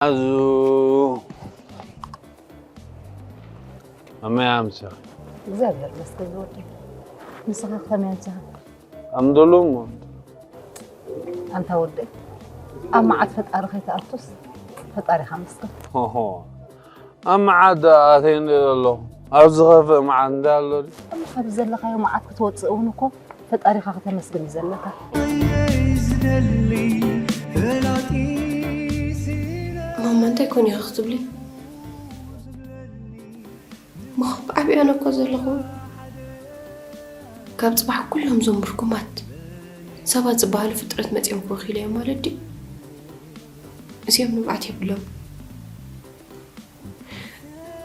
ኣዙ ኣመይ ኣምስኻ እግዚኣብሔር ይመስገን ዝወደይ። ንስኻ ከመይ ኣምስኻ? ኣምደሉ እሞ ኣንታ ወደይ ኣብ መዓት ፈጣሪ ከይትኣቱስ ፈጣሪኻ መስገን። ሆሆ ኣብ መዓት ኣተይ እንደ ዘለኹ ኣብ ዝኸፍእ መዓት እንዳ ኣሎ ድዩ? እሞ ካብ ዘለኻዮ መዓት ክትወፅእ እውን እኮ ፈጣሪኻ ከተመስግን እዩ ዘለካ። ማማ እንታይ ኮን ኢኺ ክትብሊ? ምኹ ዓብያነ እኮ ዘለኹ ካብ ፅባሕ ኩሎም እዞም ርጉማት ሰባት ዝበሃሉ ፍጥረት መፂኦም ክበኽዩለዮም ማለት ድዩ? እዚኦም ንብዓት የብሎም።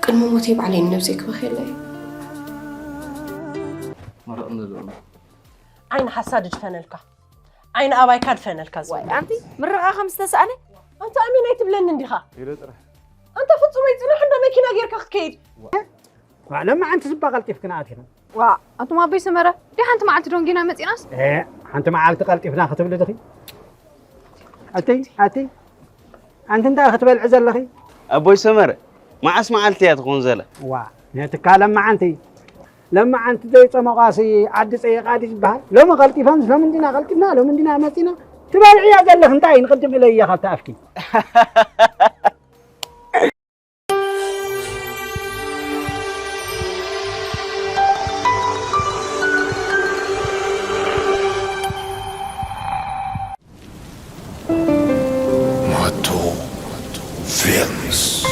ቅድሚ ሞተይ ባዕለይ ንነብሰይ ክበኽየላ እየ። ዓይኒ ሓሳድ ድፈነልካ፣ ዓይኒ ኣባይካ ድፈነልካ። ዝብል ኣንቲ ምርቓ ከም ዝተሳእነ ኣንቲ ኣሜን ኣይትብለኒ እንዲኻ። ኣንታ ፍጹም ኣይጽናሕ እንዶ መኪና ጌርካ ክትከይድ። ሎማዓንቲ ዝባ ቀልጢፍክን ኣቲኽን። ዋእ ኣቱም ኣቦይ ሰመረ፣ ድዩ ሓንቲ መዓልቲ ዶንጊና መጺናስ? ሓንቲ መዓልቲ ቀልጢፍና ክትብሊ ድኺ? ኣቲ ኣቲ ኣንቲ እንታይ ክትበልዒ ዘለኺ? ኣቦይ ሰመረ፣ መዓስ መዓልቲ እያ ትኾን ዘላ? ዋእ ነትካ ሎማዓንቲ ሎማዓንቲ ዘይጸመቓሲ ዓዲ ጸይቓ ድዩ ዝበሃል? ሎሚ ቀልጢፈንስ ሎሚ እንዲና ቀልጢፍና ሎሚ እንዲና መጺና ትበልዕዮ ዘለኺ እንታይ ንቕድም ኢለያ ካብቲ ኣፍኪ። Mato Films.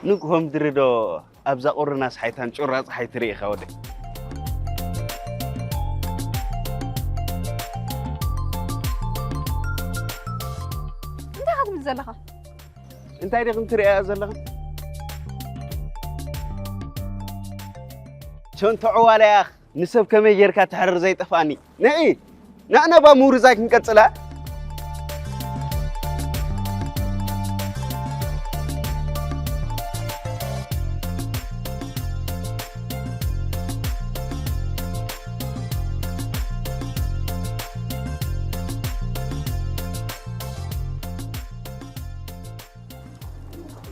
ንግሆ ምድሪ ዶ ኣብዛ ቁሪ ናስሓይታን ጩራ ፀሓይ ትርኢ ኢኻ ወደይ? እንታይ ኢኻ ትብል ዘለኻ? እንታይ ዲኽን ትርእያ ዘለኽን? ቸንቶ ዕዋላ ያኽ ንሰብ ከመይ ጌርካ ትሕርር ዘይጠፍኣኒ። ንዒ! ንዕነባ ምውርዛይ ክንቀጽላ።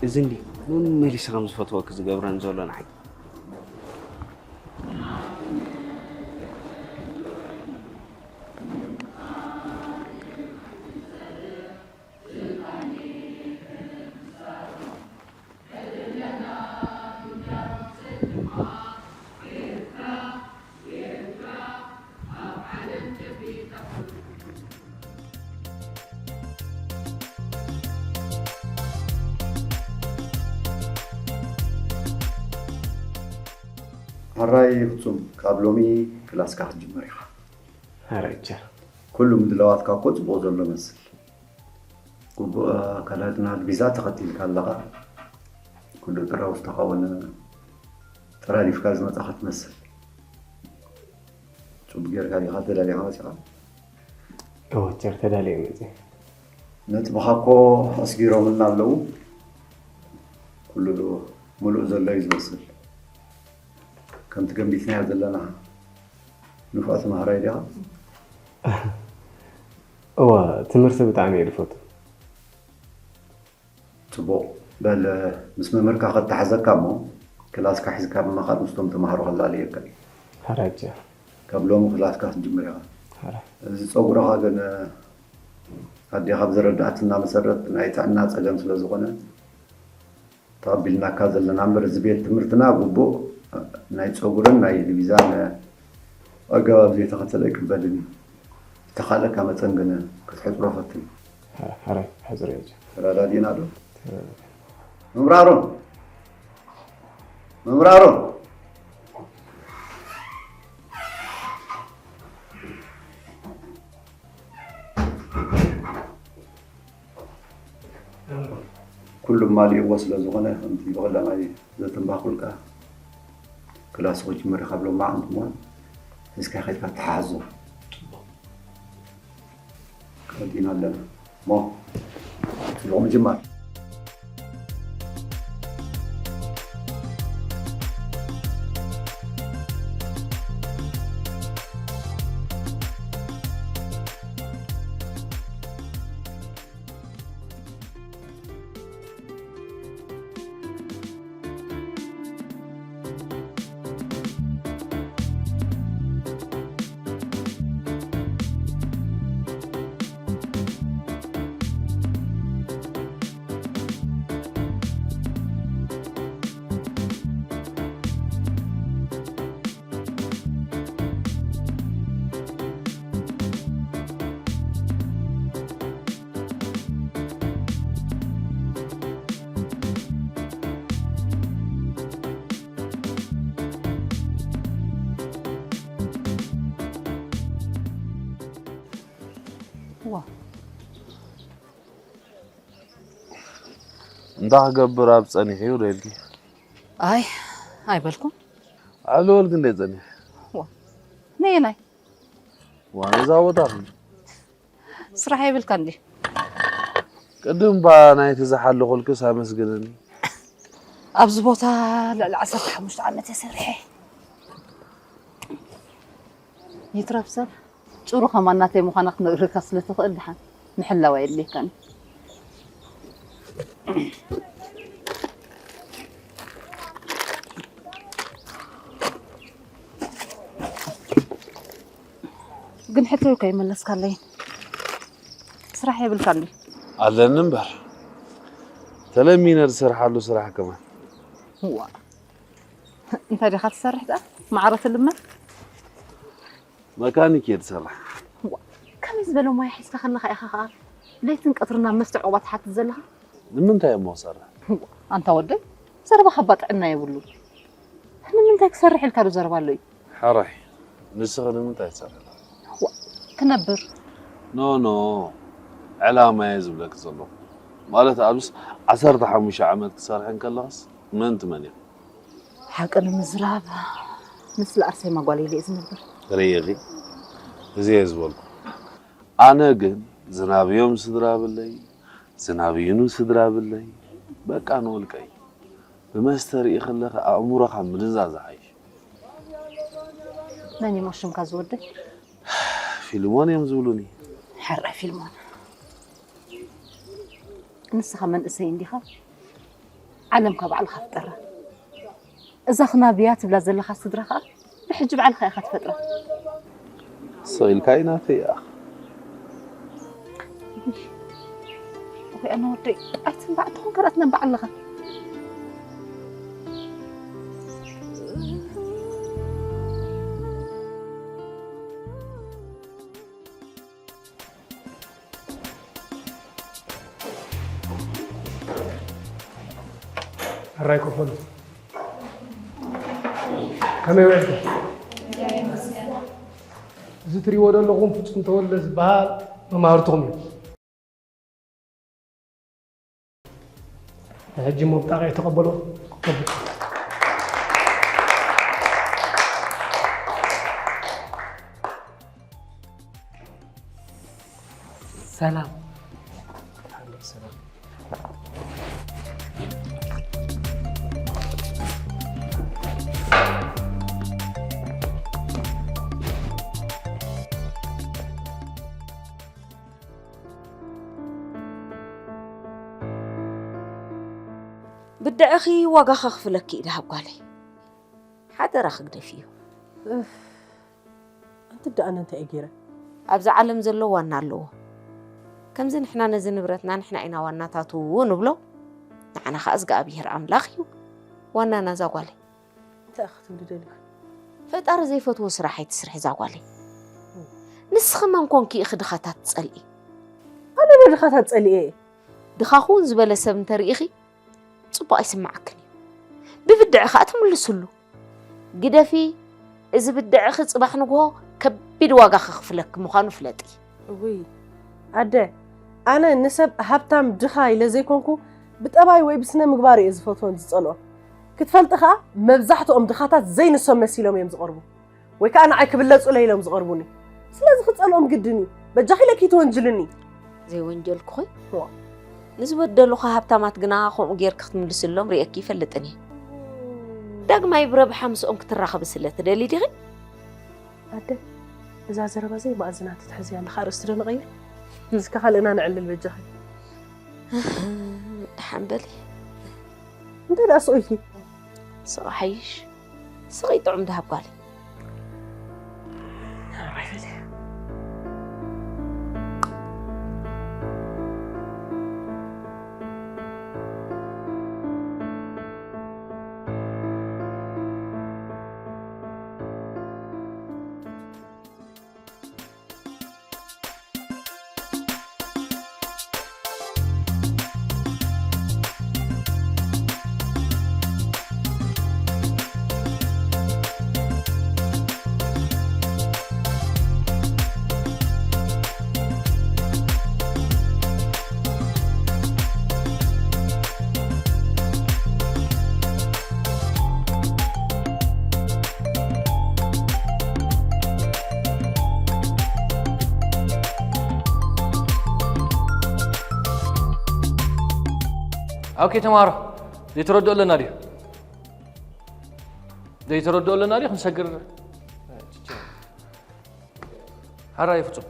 እዚ እንዲ መመሊሱ ከም ዝፈትወኪ ዝገብረን ዘሎ ንዓይ። ሕራይ ፍጹም፣ ካብ ሎሚ ክላስካ ክትጅምር ኢኻ። ሕራይ ቲቸር። ኩሉ ምድላዋትካ እኮ ጽቡቕ ዘሎ መስል። ግቡእ ኣከዳድና፣ ቪዛ ተኸቲልካ ኣለኻ። ኩሉ ጥራይ ዝተኸውን ጠራሪፍካ ዝመጻኻ ትመስል። ጽቡቕ ጌርካ ዲኻ ተዳሊኻ መጺኻ? እወ ቲቸር፣ ተዳልየ መጺእ። ነጥብኻ እኮ ኣስጊሮምና ኣለዉ። ኩሉ ምሉእ ዘሎ እዩ ዝመስል። ከምቲ ገንቢትናዮ ዘለና ንፉዕ ተምሃራይ ዲኻ? እወ፣ ትምህርቲ ብጣዕሚ እየ ዝፈቱ። ጽቡቕ። በል፣ ምስ መምህርካ ከተሓዘካ እሞ፣ ክላስካ ሒዝካ ብምኻድ ምስቶም ተምሃሮ ከላልየካ እዩ። ሕራይ ቲቸር። ካብ ሎሚ ክላስካ ክትጅምር ኢኻ። ሕራይ። እዚ ጸጉርኻ ግን፣ ኣዴኻ ብዝረዳእትና መሰረት ናይ ጥዕና ጸገም ስለ ዝኾነ፣ ተቐቢልናካ ዘለና እምበር፣ እዚ ቤት ትምህርትና ግቡእ ናይ ጸጉርን ናይ ቪዛን ኣገባብ ዘይተኸተለ ኣይቅበልን እዩ። ዝተኻእለካ መጠን ግን ክትሕጽሮ ፈትን። ሕራይ፣ ሕጽር እየ። ተረዳዲእና ዶ? ተረዳዲእና። መምህር ኣሮን! መምህር ኣሮን! ኩሉ ማሊእዎ ስለ ዝኾነ፣ ከምቲ ብቐዳማይ ዘተንባኹልካ፣ ክላስ ክጅምር ካብ ሎማዓንቲ እሞ፣ ሒዝካ ከይድካ ተሓሕዞ። ቀዲና ኣለና። እሞ፣ ጽቡቕ ምጅማር። ዋ። እንታይ ክገብር ኣብ ጸኒሑ እዩ ደልኪ? ኣይ፣ ኣይበልኩን። ኣብ ልበልኪ እንደ ጸኒሑ። ዋ፣ ነየናይ? ዋ፣ ነዛ ቦታ ስራሕ የብልካ እንዲ? ቅድም ባ ናይቲ ዝሓለኹልክስ ኣመስግንኒ። ኣብዚ ቦታ ልዕሊ ዓሰርተ ሓሙሽተ ዓመት እየ ሰሪሐ። ይትረፍ ሰብ፣ ጭሩ ከማን ናተይ ምዃና ክትነግረካ ስለ ትኽእል፣ ደሓን ምሕላው ኣየድልየካን እዩ። ግን ሕቶይ እኮ ኣይመለስካለይን። ስራሕ የብልካን ድዩ? ኣለኒ እምበር። ተለሚነ ዝሰርሓሉ ስራሕ ከማን። እዋ። እንታይ ዲኻ ትሰርሕ ደኣ? ማዕረ ትልመን? መካኒክ እየ ዝሰርሕ። እዋ። ከመይ ዝበለ ሞያ ሒዝካ ከለኻ ኢኻ ኸኣ ለይትን ቀትርን ናብ መስተ ዑቕባ ትሓትት ዘለኻ? ንምንታይ እሞ ክሰርሕ? እዋ፣ ኣንታ ወደይ፣ ዘረባኻ እባ ጥዕና የብሉን። ንምንታይ ክሰርሕ ኢልካ ዶ ዘረባ ኣሎ እዩ? ሕራይ፣ ንስኺ ንምንታይ ትሰርሒ ኣለኺ? ዋ፣ ክነብር። ኖ፣ ኖ፣ ዕላማ እየ ዝብለኪ ዘለኹ። ማለት፣ ኣብዚ ዓሰርተ ሓሙሽተ ዓመት ክሰርሕ እንከለኽስ፣ መን ትመን ኢኺ? ሓቂ ንምዝራብ፣ ንስለ ኣርሴማ ጓል ኢለ እየ ዝነብር። ርኢኺ? እዚ እየ ዝበልኩ። ኣነ ግን፣ ዝናብዮም ስድራ ብለይ፣ ዝናብይኑ ስድራ ብለይ፣ በቃ ንውልቀይ። ብመስተ ርኢ ከለኺ ኣእምሮኻ ምድንዛዝ ይሓይሽ። መን እዩ ሽምካ ዝወደይ? ፊልሞን እዮም ዝብሉኒ። ሕራይ ፊልሞን። ንስኻ መንእሰይ እንዲኻ? ዓለምካ ባዕልኻ ፍጠራ። እዛ ክናብያ ትብላ ዘለኻ ስድራ ኸኣ ብሕጂ ባዕልኻ ኢኻ ትፈጥራ። ስቕ ኢልካ እዩ ናተይ እያ። እኺ ኣነ ወደይ ኣይትንባዕ ትኾን ከረትነን ባዕልኻ። ሕራይ ኮፈሉ። ከመይ ውዒልኩም? እዚ ትሪእዎ ዘለኹም ፍጹም ተወልደ ዝበሃል መማህርትኹም እዩ። ንሕጂ እሞ ብጣቕዒ ተቐበሎ። ሰላም። ብድዕኺ ዋጋ ከኽፍለኪ እዩ ደሃብ ጓለይ። ሓደራ ክግደፍ እዩ። እፍ፣ ኣንቲ ደኣ ኣነ እንታይ እየ ገይረ? ኣብዚ ዓለም ዘሎ ዋና ኣለዎ። ከምዚ ንሕና ነዚ ንብረትና ንሕና ኢና ዋናታቱ ንብሎ፣ ንዓና ኸኣ እዝግኣብሄር ኣምላኽ እዩ ዋናና እዛ ጓለይ። እንታይ ኢኺ ክትብሊ ደሊኺ? ፈጣሪ ዘይፈትዎ ስራሕ ኣይትስርሒ እዛ ጓለይ። ንስኺ መን ኮንኪ ኢኺ ድኻታት ትጸልኢ? ኣነ ዶ ድኻታት ጸሊኤ እየ? ድኻኹ እውን ዝበለ ሰብ እንተርኢኺ ጽቡቕ ኣይስምዓክን እዩ። ብብድዕ ኸኣ ትምልስሉ። ግደፊ፣ እዚ ብድዕኺ ጽባሕ ንግሆ ከቢድ ዋጋ ከኽፍለኪ ምዃኑ ፍለጢ። እውይ ኣደ፣ ኣነ ንሰብ ሃብታም ድኻ ኢለ ዘይኮንኩ ብጠባይ ወይ ብስነ ምግባር እየ ዝፈትዎን ዝጸልኦን። ክትፈልጢ ኸኣ መብዛሕትኦም ድኻታት ዘይንሶም መሲሎም እዮም ዝቐርቡ። ወይ ከኣ ንዓይ ክብለጹለይ ኢሎም ዝቐርቡኒ። ስለዚ ክጸልኦም ግድን እዩ። በጃኺ ኢለኪ ትወንጅልኒ። ዘይወንጀልኩኺ? ዋ። ንዝበደሉኻ ሃብታማት ግና ከምኡ ጌርኪ ክትምልስሎም ርእየኪ ይፈልጥን እየ። ዳግማይ ብረብሓ ምስኦም ክትራኸቢ ስለ ትደሊ ዲኺ? ኣደ፣ እዛ ዘረባ ዘይመኣዝና ትትሕዝያ ኣለኻ። ኣርእስቲ ዶ ንቐይር? እስከ ካልእና ነዕልል በጃኺ። ደሓን በሊ። እንታይ ደኣ ስቕ ኢልኪ? ስቕ ሓይሽ። ስቕ ይጥዑም ደሃብ ጓል። ኦኬ ተማሃሮ፣ ዘይተረድኦ ኣለና ድዩ? ዘይተረድኦ ኣለና ድዩ? ክንሰግር። ሓራይ ፍጹም።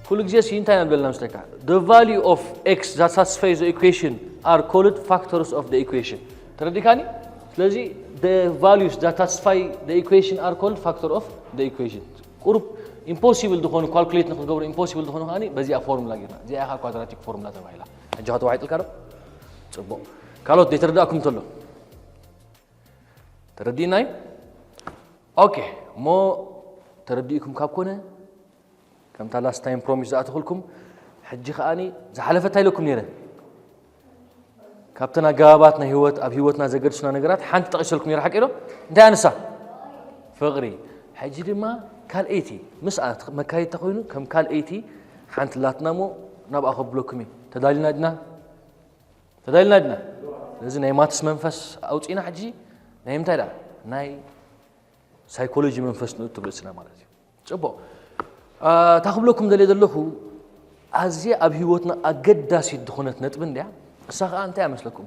ኩሉ ግዜ ሲ እንታይ ኢና ንበልና ምስለካ? The value of x that satisfies the equation are called factors of the equation። ተረዲካኒ? ስለዚ the values that satisfy the equation are called factor of the equation። ቁሩብ ኢምፖሲብል ዝኾኑ፣ ካልኩሌት ንክትገብሩ ኢምፖሲብል ዝኾኑ ከኣ በዚኣ ፎርሙላ ጌርና። እዚኣ ኢኻ ኳድራቲክ ፎርሙላ ተባሂላ። ሕጂ ኸ ተዋሒጥልካ ዶ? ጽቡቕ። ካልኦት ዘይተረዳእኩም እንተሎ? ተረዲእናይ? ኦኬ። እሞ ተረዲእኩም ካብ ኮነ፣ ከምታ ላስት ታይም ፕሮሚስ ዝኣተኹልኩም፣ ሕጂ ከኣኒ ዝሓለፈ እንታይ ኢለኩም ነይረ? ካብተን ኣገባባት ናይ ህይወት፣ ኣብ ህይወትና ዘገድሱና ነገራት ሓንቲ ጠቒሰልኩም ነይረ፣ ሓቂ ዶ? እንታይ ኣንሳ? ፍቕሪ። ሕጂ ድማ ካልኣይቲ፣ ምስኣ መካየድታ ኮይኑ፣ ከም ካልኣይቲ ሓንቲ ላትና እሞ ናብኣ ከብለኩም እየ። ተዳሊና ድና? ተዳሊና ድና? ስለዚ ናይ ማትስ መንፈስ ኣውጺእና ሕጂ ናይ ምንታይ ደኣ? ናይ ሳይኮሎጂ መንፈስ ንእቱ ርእስና ማለት እዩ። ጽቡቕ። እ፣ እታ ክብለኩም ደልየ ዘለኹ፣ ኣዝየ ኣብ ህይወትና ኣገዳሲት ዝኾነት ነጥቢ እንድያ። እሳ ኸኣ እንታይ እያ መስለኩም?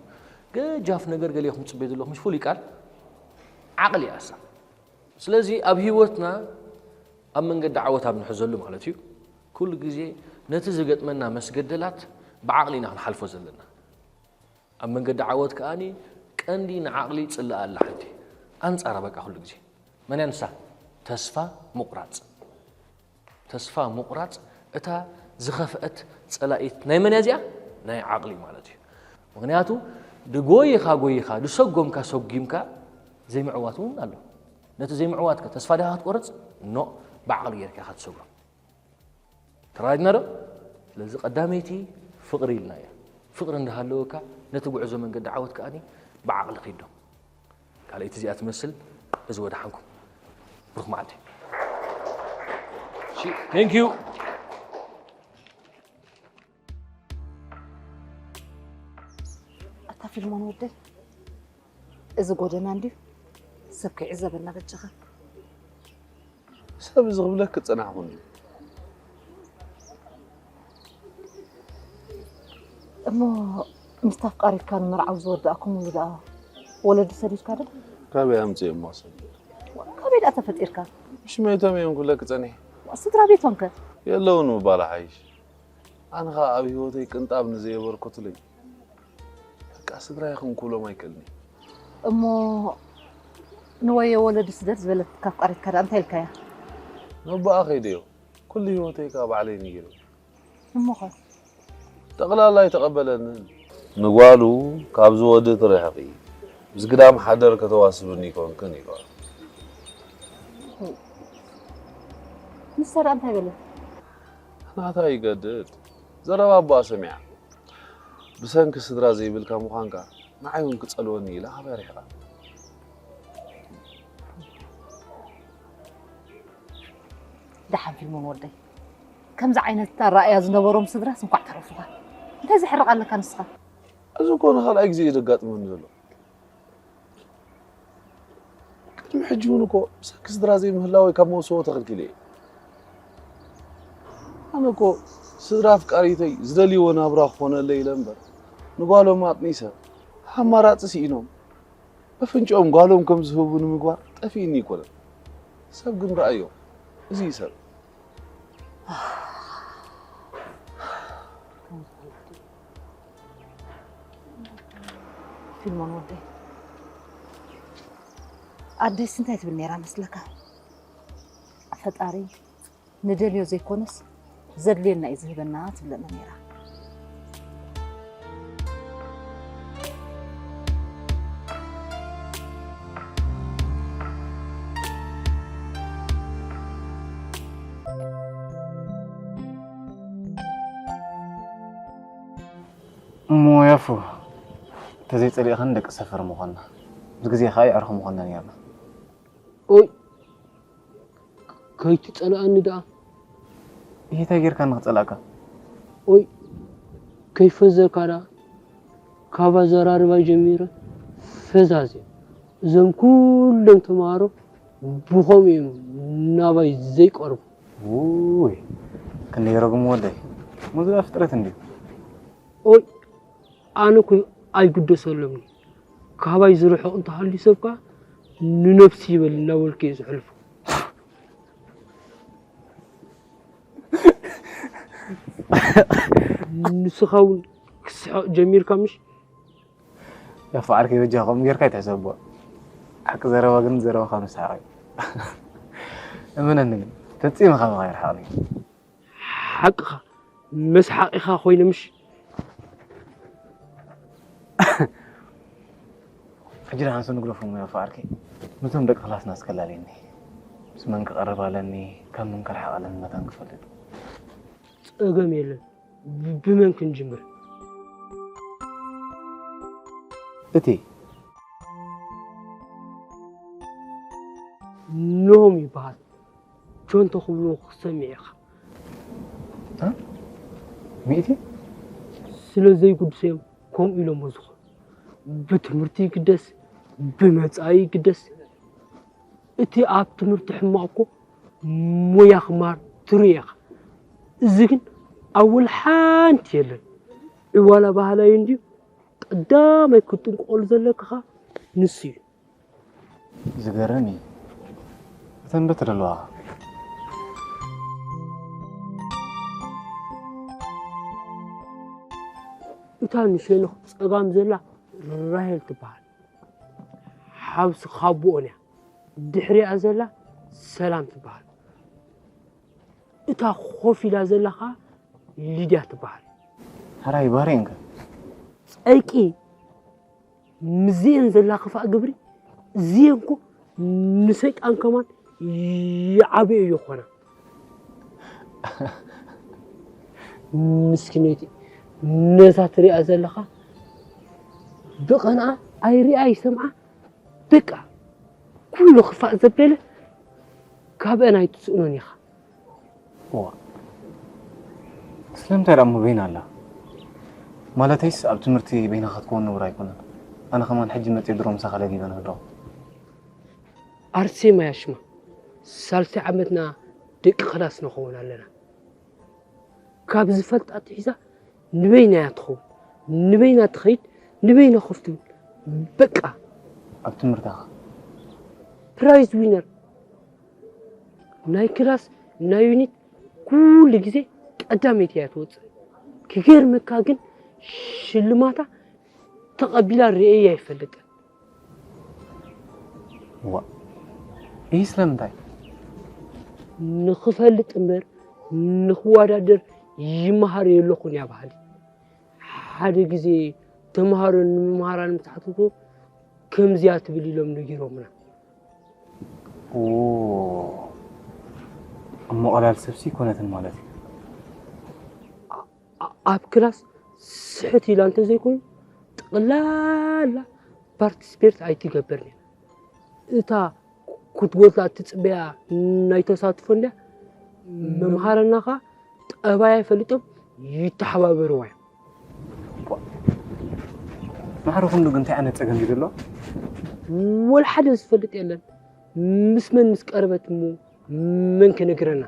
ገጃፍ ነገር ገለ ኢኹም ትጽበዩ ዘለኹም፣ ምሽ ፍሉይ ቃል? ዓቕሊ እያ እሳ። ስለዚ ኣብ ህይወትና ኣብ መንገዲ ዓወት ኣብ ንሕዘሉ ማለት እዩ፣ ኩሉ ግዜ ነቲ ዝገጥመና መስገደላት ብዓቕሊ ኢና ክንሓልፎ ዘለና። ኣብ መንገዲ ዓወት ከኣኒ ቀንዲ ንዓቕሊ ጽላኣ ኣላ ሓንቲ። ኣንጻራ በቃ ኩሉ ግዜ። መን እያ ንሳ? ተስፋ ምቑራጽ። ተስፋ ምቑራጽ እታ ዝኸፍአት ጸላኢት ናይ መን እያ እዚኣ? ናይ ዓቕሊ ማለት እዩ። ምኽንያቱ ድጎይኻ ጎይኻ፣ ድሰጎምካ ሰጒምካ ዘይምዕዋት እውን ኣሎ። ነቲ ዘይምዕዋትከ ተስፋ ዲኻ ክትቆርጽ? ኖ፣ ብዓቕሊ ጌርካ ኢኻ ትሰግሮ። ተረዳዲና ዶ? ስለዚ ቀዳመይቲ ፍቕሪ ኢልና እያ። ፍቕሪ እንዳሃለወካ ነቲ ጉዕዞ መንገዲ ዓወት ከኣኒ ብዓቕሊ ኺዶ። ካልኣይቲ እዚኣ ትመስል። እዚ ወደሓንኩም። ብሩኽ መዓልቲ። Thank you። ኣታ ፊልሞን ወደይ፣ እዚ ጎደና እንድዩ ሰብ ከይዕዘበና በጃኻ። ሰብ እዚ ክብለክ ክጸናሕኩ እንድዩ። እሞ ምስቲ ኣፍቃሪትካ ንመርዓዊ ዝወዳእኩምሉ ደኣ ወለዲ ሰዲድካ ዶ? ካበይ ኣምጽኤ እሞ ሰብ? ካበይ ደኣ ተፈጢርካ? ሽመቶም እዮም ክብለክ ጸኒሐ። ስድራ ቤቶም ከ? የለውን ምባል ሓይሽ። ኣነ ኸኣ ኣብ ህይወተይ ቅንጣብ ንዘየበርከቱለይ በቃ ስድራይ ክም ክብሎም ኣይክእልን እየ። እሞ ንወየ ወለዲ ስደድ ዝበለትካ ኣፍቃሪትካ ደኣ እንታይ ኢልካያ? ነቦኣ ከይደዮ ኩሉ ህይወተይ ከኣ ባዕለይ ነጊረ። እሞኸ? ጠቕላላ ኣይተቐበለንን። ንጓሉ ካብዚ ወዲ ትርሕቒ ምስ ግዳም ሓደር ከተዋስብኒ ይኮንክን ኢልዋ። ንሳ ደኣ እንታይ በለት? ናታ ይገድድ። ዘረባ ኣቦኣ ሰሚዓ። ብሰንኪ ስድራ ዘይብልካ ምዃንካ ንዓይ እውን ክጸልወኒ ኢላ ካባይ ርሒቓ። ደሓን ፊልሞን ወደይ፣ ከምዚ ዓይነት ኣረኣእያ ዝነበሮም ስድራስ እንኳዕ ተረፉኻ። እንታይ ዘሕርቕ ኣለካ ንስኻ? እዚ እኮ ንኻልኣይ ግዜ እዩ ዘጋጥመኒ ዘሎ። ቅድሚ ሕጂ እውን እኮ ብሰንኪ ስድራ ዘይምህላወይ ካብ መውስቦ ተኸልኪለ እየ። ኣነ እኮ ስድራ ኣፍቃሪተይ ዝደልይዎ ናብራ ክኾነለይ ኢለ እምበር ንጓሎም ኣጥኒሰ ኣማራፂ ስኢኖም በፍንጭኦም ጓሎም ከም ዝህቡ ንምግባር ጠፊእኒ ኣይኮነን። ሰብ ግን ረኣዮ፣ እዚ እዩ ሰብ። ፊልሞን ወደይ፣ ኣደይስ እንታይ ትብል ነይራ መስለካ? ፈጣሪ ንደልዮ ዘይኮነስ ዘድልየና እዩ ዝህበና ትብለና ነይራ። እሞ ያፎ፣ ተዘይጸሊእኻኒ ደቂ ሰፈር ምኾንና፣ ምስ ግዜ ኸኣ የዕርኹ ምኾንና ነይርና። ኦይ፣ ከይትጸልኣኒ ደኣ። ይሄ እንታይ ጌርካ ንኽጸላእካ? ኦይ፣ ከይፈዘካ ደኣ። ካብ ኣዘራርባይ ጀሚረ ፈዛዝየ። እዞም ኩሎም ተምሃሮ ብኸምኡ እዮም ናባይ ዘይቀርቡ። ውይ፣ ክንደይ ረጉም ወደይ። ሙዚቃ ፍጥረት እንድዩ። ኦይ፣ ኣነ እኮ ኣይግደሰሎምን። ካባይ ዝርሕቕ እንተሃልዩ ሰብ ከኣ ንነብሲ ይበል እናበልኩ እየ ዘሕልፎ። ንስኻ እውን ክትስሕቕ ጀሚርካ ምሽ? ያፎ ዓርከይ በጃ ከምኡ ጌርካ ኣይትሕሰቦ። ሓቂ ዘረባ ግን ዘረባኻ ምስሓቕ እዩ። እመነኒ ግን ፈጺመ ካባኻ ኣይርሓቕን እዩ። ሓቅኻ መስሓቒኻ ኮይነ ምሽ? ሕጂ ደሓንሱ ንግደፎም ያፎ ዓርከይ። ነቶም ደቂ ክላስና እስከ ኣላለየኒ። ምስ መን ክቐርብ ኣለኒ፣ ካብ መን ክርሓቕ ኣለኒ መታን ክፈልጥ። ጸገም የለን። ብ- ብመን ክንጅምር? እቲ ኖሆም ይበሃል። ጆን ተኽብሎ ክሰምዕ ኢኻ። ሚእቲ? ስለ ዘይግድሶም ከምኡ ኢሎሞ ዝኾኑ። ብትምህርቲ ይግደስ፣ ብመጻኢ ይግደስ። እቲ ኣብ ትምህርቲ ሕማቕ እኮ ሞያ ክመሃር ትርኢ ኢኻ። እዚ ግን ኣብ ወላ ሓንቲ የለን። ዕዋላ ባህላዊ እንድዩ። ቀዳማይ ክትጥንቀቐሉ ዘለካ ኸኣ ንሱ እዩ። ዝገርም እዩ። እተን በትሪ ኣለዋ። እታ ንሸነኽ ጸጋም ዘላ ራሄል ትበሃል። ሓብሲ ካቦኦን እያ። ድሕሪኣ ዘላ ሰላም ትበሃል። እታ ኮፍ ኢላ ዘላ ኸኣ ሊድያ ትበሃል። ሕራይ ባህሪኤን ከ? ጸይቂ ምስዚኤን ዘላ ክፋእ ግብሪ እዚኤን እኮ ንሰይጣን ከማን ይዓብዮ ይኾና። ምስኪነይቲ ነዛ ትሪኣ ዘለኻ ብቐንኣ ኣይሪኣ ኣይሰምዓ በቃ ኩሉ ክፋእ ዘበለ ካብአን ኣይትስእኖን ኢኻ። እዋ ስለምንታይ ደኣ እሞ በይና ኣላ? ማለተይስ ኣብ ትምህርቲ በይናኻ ክትከውን ነውሪ ኣይኮነን። ኣነ ከማን ሕጂ መፅየ ድሮ ምሳኻ ለጊበ ንህድሮ። ኣርሴማ ያሽማ ሳልሳይ ዓመትና ደቂ ክላስ ንኸውን ኣለና። ካብ ዝፈልጣ ኣትሒዛ ንበይና እያ ትኸውን፣ ንበይና ትኸይድ፣ ንበይና ኮፍ ትብል። በቃ ኣብ ትምህርታኻ ፕራይዝ ዊነር ናይ ክላስ ናይ ዩኒት ኩሉ ግዜ ቀዳመይቲ እያ ትወፅእ። ክገርመካ ግን ሽልማታ ተቐቢላ ርእየ ኣይፈልጥን። ዋ ይህ ስለምንታይ? ንኽፈልጥ እምበር ንኽወዳደር ይመሃር የለኹን እያ በሃሊ። ሓደ ግዜ ተምሃሮ ንመምሃራን ምስ ሓተትዎ ከምዚኣ ትብል ኢሎም ነጊሮምና። እሞ ቀላል ሰብሲ ኣይኮነትን ማለት እዩ። ኣብ ክላስ ስሕት ኢላ እንተዘይኮይኑ ጠቕላላ ፓርቲስፔት ኣይትገብርን እያ። እታ ክትጎድላ እትፅበያ ናይ ተሳትፎ እንድያ መምሃረና ኸዓ ጠባያ ፈሊጦም ይተሓባበርዋ እዮም። ማዕረ ክንዱ ግን እንታይ ዓይነት ፀገም እዩ ዘለዎ? ወላ ሓደ ዝፈልጥ የለን። ምስ መን ምስ ቀረበት እሞ መን ክነግረና?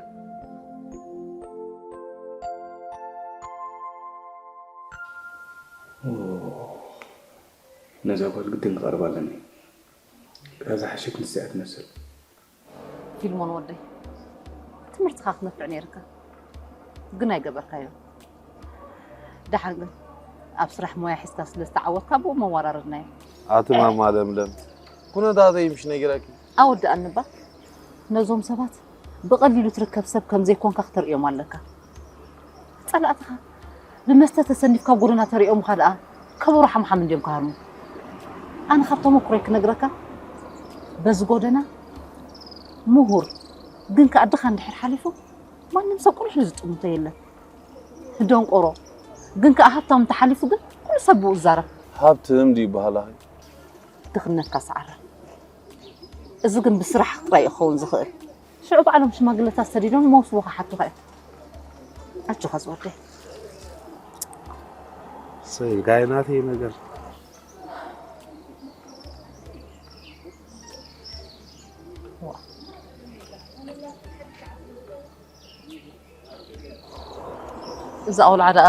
ነዛ ጓል ግድን ክቐርባ ኣለኒ። እታ ዝሓሸት ንሳ እያ ትመስል። ፊልሞን ወደይ ትምህርትኻ ክነፍዕ ነይርካ ግን ኣይገበርካዮ። ደሓን ግን ኣብ ስራሕ ሞያ ሒዝካ ስለ ዝተዓወትካ ብኡ መወራረድናዮ። ኣቲ ማማ ለምለም ኩነታተይ ምሽ ነጊረኪ። ኣወድኣኒ እባ ነዞም ሰባት ብቐሊሉ ትርከብ ሰብ ከም ዘይኮንካ ክተርእዮም ኣለካ። ጸላእትኻ ብመስተ ተሰኒፍካ ኣብ ጎደና ተሪኦምኻ ደኣ ከበሮ ሓምሓም እንድዮም ክሃርሙ። ኣነ ካብ ተመኩሮይ ክነግረካ በዚ ጎደና ምሁር ግን ከኣ ድኻ እንድሕር ሓሊፉ ማንም ሰብ ቁልሕ ኢሉ ዝጥምቶ የለን። ደንቆሮ ግን ከኣ ሃብታም እንተሓሊፉ ግን ኩሉ ሰብ ብኡ ይዛረብ። ሃብትም ድዩ ይበሃል ኣኺ? ድኽነትካ ሰዓረ። እዚ ግን ብስራሕ ጥራይ እዩ ክኸውን ዝኽእል። ሽዑ ባዕሎም ሽማግለታት ሰዲዶም መውስቦ ክሓቱኻ እዮም። ኣጆኻ ዝወደይ። ሰይ ጋይ ናተይ ነገር እዛ ቆልዓ ደኣ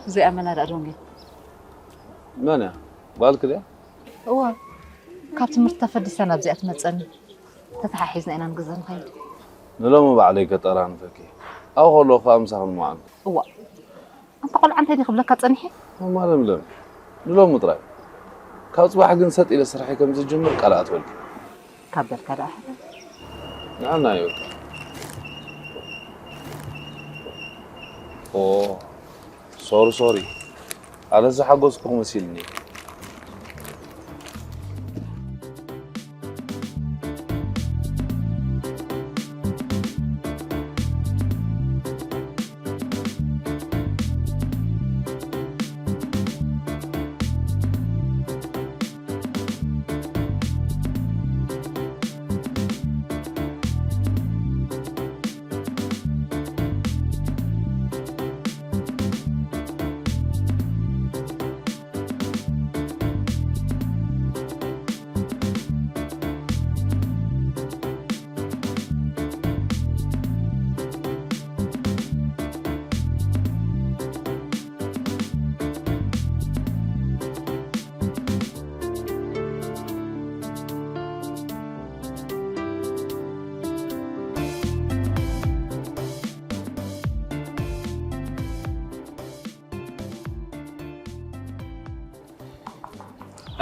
እዚኣ መና ደኣ ዶንጌ መን እያ? ጓልኪ ድያ? እወ ካብ ትምህርቲ ተፈዲሳ ናብዚኣ ትመፀኒ ተተሓሒዝና ኢና ንገዛ ንኸይድ ንሎሚ ባዕለይ ከጠራንፈኪ ኣብኡ ከለኹ ከዓ ምሳኽን ምዓን እዋ ኣንታ ቆልዓ እንታይ ድየ ክብለካ ፀኒሐ ማማ ለምለም ንሎሚ ጥራይ ካብ ፅባሕ ግን ሰጥ ኢለ ስርሐይ ከም ዝጅምር ቃል ኣትበልኪ ካብ በልካ ደኣ ሕራይ ንዓና ይበልካ ኦ ሶሪ ሶሪ ኣነ ዝሓጎስኩ መሲልኒ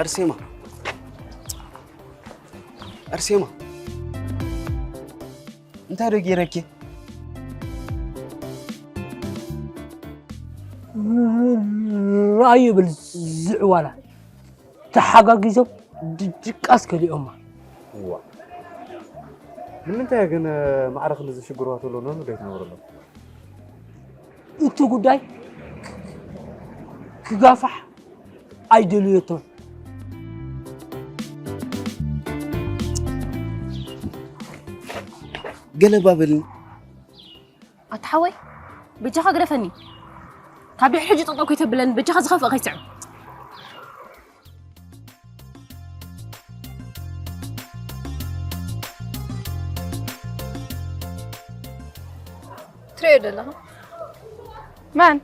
ኣርሴማ ኣርሴማ እንታይ ዶ ገይረኪ? ራእዩ ብል ዝዕዋላ ተሓጋጊዞም ድቃስ ከሊኦማ። እዋ ንምንታይ ግን ማዕረ ክንዲ ዝሽግርዋ ተሎ ነኑ ደይትነግረሎም? እቲ ጉዳይ ክጋፋሕ ኣይደልየቶን። ገለ ባበልኒ። ኣታ ሓወይ፣ በጃኻ ግደፈኒ። ካብ ድሕሪ ሕጂ ጠጠው ከይተብለኒ፣ በጃኻ ዝኸፍእ ከይትስዕብ። ትርእዮ ዘለኻ? መን?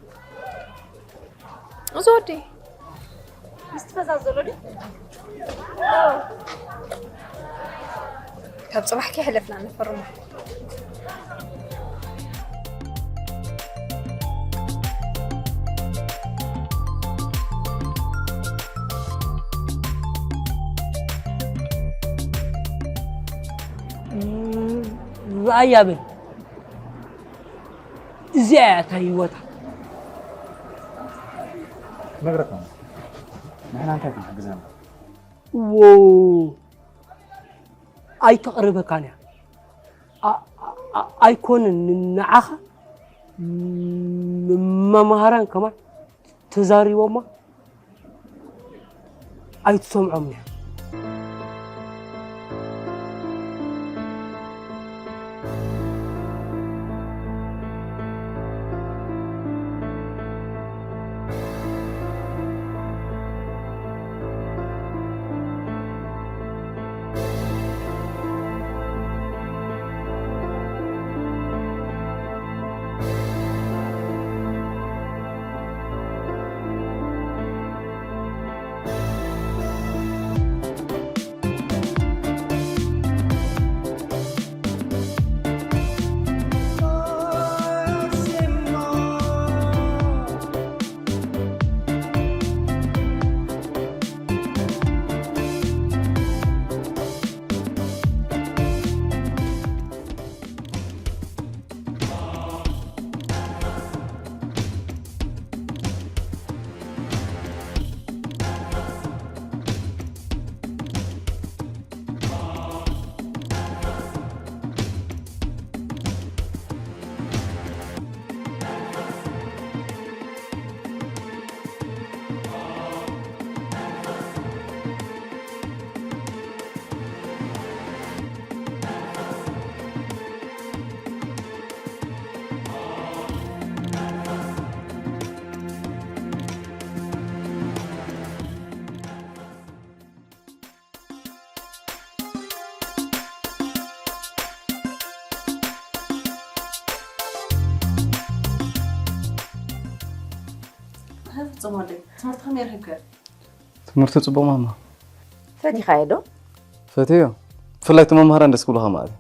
እዚ ወዲ። ምስቲ ፈዛዝ ዘሎ ድዩ? ካብ ጽባሕ ከይሕለፍና ንፈርሞ። ርኣያ በል። እዚኣ እያ እታ ህይወታ። ነግረካ ንሕና እንታይ ክንሕግዘና? ዎ፣ ኣይተቕርበካን እያ። ኣ-፣ ኣ-፣ ኣይኮንን ንዓኻ ም-፣ መማህራን ከማን ተዛሪቦማ ኣይትሰምዖምን እያ። ፍጹም ወደይ፣ ትምህርቲ ከመይ ረኺብካዮ? ትምህርቲ ጽቡቕ ማማ። ፈቲኻዮ ዶ? ፈትዮ። ብፍላይ እቶም መምሃራን ደስ ክብሉኻ ማለት።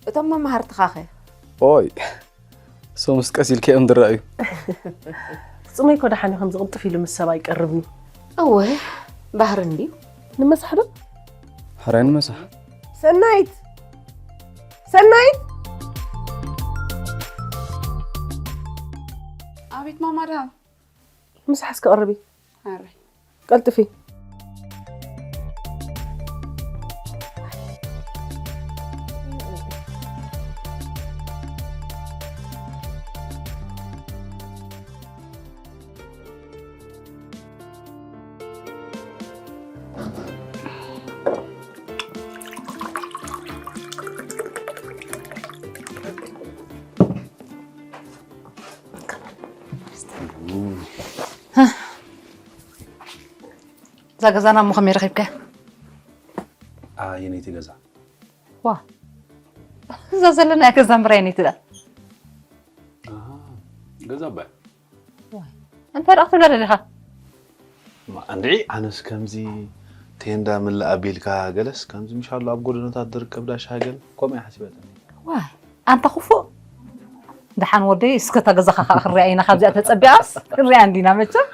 እቶም መማህርትኻ ኸ? ኦይ፣ እሶምስ ቀስ ኢልካ እዮም ዝረኣዩ። ፍጹመይ እኮ ደሓን እዩ፣ ከምዚ ቅልጥፍ ኢሉ ምስ ሰብ ኣይቀርብን እዩ። እወ፣ ባህሪ እንድዩ። ንመሳሕ ዶ? ሕራይ ንመሳሕ። ሰናይት! ሰናይት! ኣቤት ማማ ደሃ። ምሳሕ እስከ ቅርቢ። ኣረ። ቀልጥፊ። እዛ ገዛና እሞ ከመይ ረኺብካያ? ኣየነይቲ ገዛ? ዋ፣ እዛ ዘለናያ ገዛ እምበር ኣየነይቲ ደኣ? ኣሃ፣ ገዛ ኣባይ። ዋይ፣ እንታይ ደኣ ክትብላ ደሊኻ? ማ፣ እንድዒ፣ ኣነስ ከምዚ ቴንዳ ምልእ ኣቢልካ ገለስ፣ ከምዚ ምሻሎ ኣብ ጎደናታት ዝርከብ ዳሻ ገለ፣ ከምኡ እየ ሓሲበ። ዋይ፣ ኣንታ ክፉእ። ደሓን ወደይ፣ እስከ እታ ገዛኻ ኸኣ ክሪኣ ኢና፣ ካብዚኣ ተጸቢቓስ ክንሪኣ እንዲና መቸም።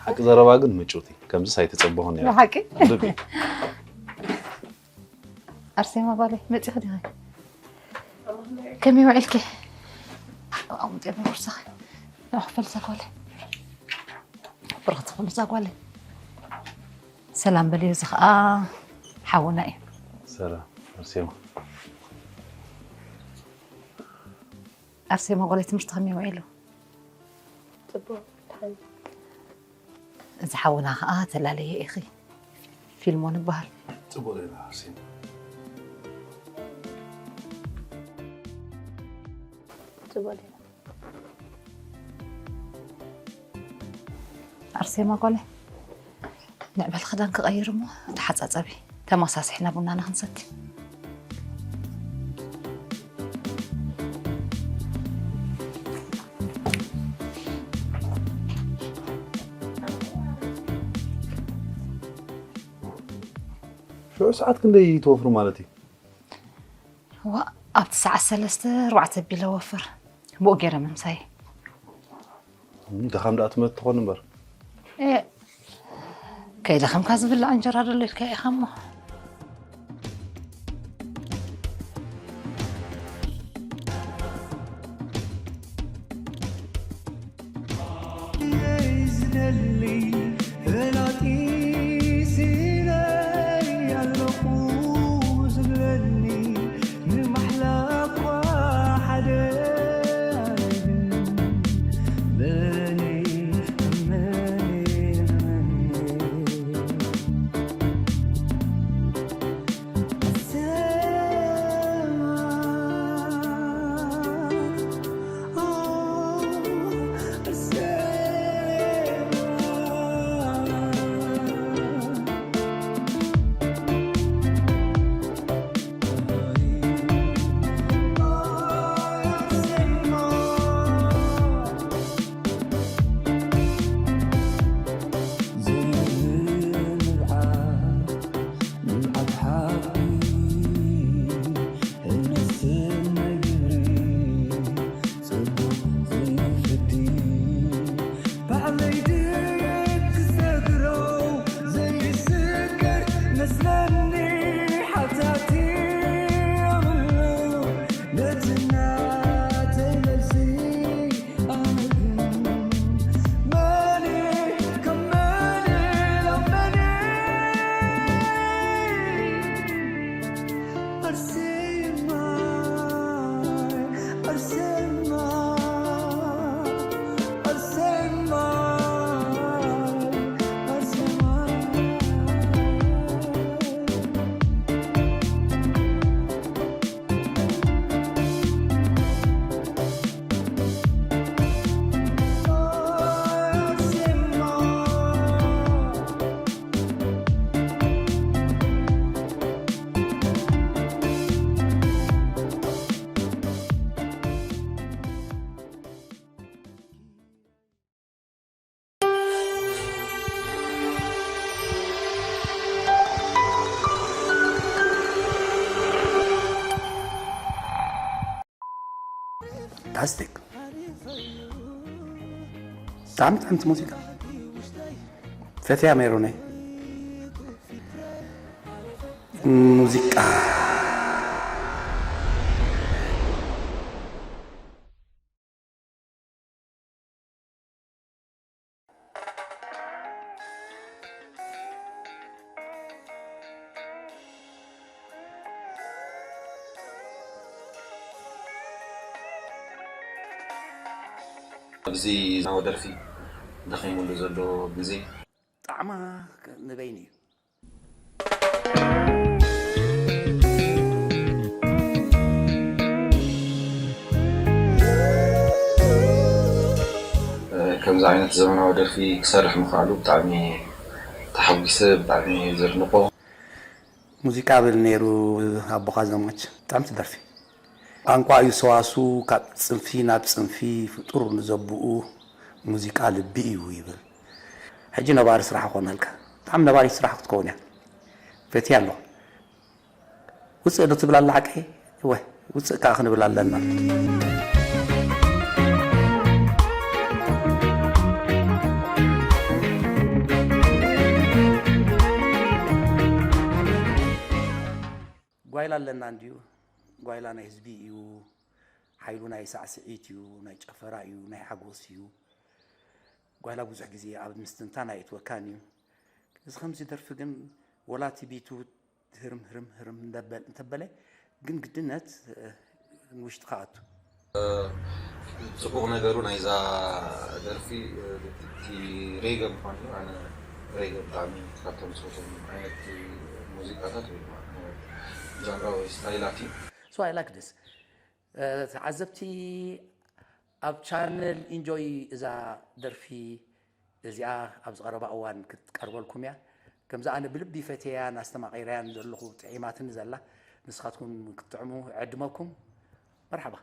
ሓቂ ዘረባ ግን ምጭውቲ፣ ከምዚስ ኣይተጸበኹን ነይረ። ብሓቂ? ልቢ። ኣርሴማ ጓለይ፣ መጺኺ ዲኺ? ከመይ ውዒልኪ? ኣብኡ ምጤ ቦርሳኺ። ንዑ ክፈልሳ ጓለይ። ብርኽቲ ክፈልሳ ጓለይ። ሰላም በልዮ፣ እዚ ኸኣ ሓውና እዩ። ሰላም፣ ኣርሴማ። ኣርሴማ ጓለይ፣ ትምህርቲ ከመይ ውዒሉ? እዚ ሓውና ከዓ ተላለየ ኢኺ። ፊልሞን ይበሃል። ጽቡቕ ዜና፣ ኣርሴማ። ጽቡቕ ዜና። ኣርሴማ ጓለይ፣ ንዕበል ክዳን ክቐይር እሞ ተሓጻጸቢ። ተመሳሲሕና ቡናና ክንሰቲ። ሽዑ ሰዓት ክንደይ ትወፍሩ ማለት እዩ? ዋ፣ ኣብቲ ሰዓት ሰለስተ ኣርባዕተ ቢለ ወፍር። ብኡ ገይረ ምምሳይ። እም፣ ድኻም ደኣ ትመት ትኾን እምበር። እ፣ ከይደኸምካ ዝብላዕ እንጀራ ደሎ ኢልካ ኢኻ እሞ። ፋንታስቲክ። ብጣዕሚ ጥዕምቲ ሙዚቃ። ፈትያ ሜሮነይ። ሙዚቃ። ኣብዚ ናወ ደርፊ ደኺሙሉ ዘሎ ግዜ ጣዕማ ንበይኑ እዩ። ከምዚ ዓይነት ዘመናዊ ደርፊ ክሰርሕ ምኽኣሉ ብጣዕሚ ተሓጒሰ፣ ብጣዕሚ ዘድንቖ። ሙዚቃ ብል ነይሩ ኣቦኻ ዘማች። ብጣዕሚ ትደርፊ። ቋንቋ እዩ ሰዋሱ፣ ካብ ጽንፊ ናብ ጽንፊ ፍጡር ንዘብኡ ሙዚቃ ልቢ እዩ ይብል። ሕጂ ነባሪ ስራሕ ኾነልካ። ብጣዕሚ ነባሪ ስራሕ ክትከውን እያ። ፈትያ ኣሎ። ውፅእ ዶ ትብል ኣላ ሓቀይ? እወ፣ ውፅእ ከዓ ክንብል ኣለና። ጓይላ ኣለና እንድዩ። ጓይላ ናይ ህዝቢ እዩ። ሓይሉ ናይ ሳዕስዒት እዩ፣ ናይ ጨፈራ እዩ፣ ናይ ሓጎስ እዩ። ጓይላ ብዙሕ ግዜ ኣብ ምስትንታን ኣየእትወካን እዩ። እዚ ከምዚ ደርፊ ግን ወላ እቲ ቢቱ ህርም ህርም ህርም እንደበል-፣ እንተበለ ግን ግድነት፣ እ፣ ንውሽጥኻ ኣቱ። ጽቡቕ ነገሩ ናይዛ ደርፊ እቲ ሬገ ምዃኑ እዩ። ኣነ ሬገ ብጣዕሚ ካብቶም ዝፈትዎም ዓይነት ሙዚቃታት ወይ ድማ ጃንራ ወይ ስታይላት እዩ። So I like this ተዓዘብቲ ኣብ ቻነል ኢንጆይ እዛ ደርፊ እዚኣ ኣብዚ ቀረባ እዋን ክትቀርበልኩም እያ። ከምዚ ኣነ ብልቢ ፈትያን ኣስተማቒርያን ዘለኹ ጥዒማትኒ ዘላ ንስኻትኩም ክትጥዕሙ ዕድመኩም። መርሓባ።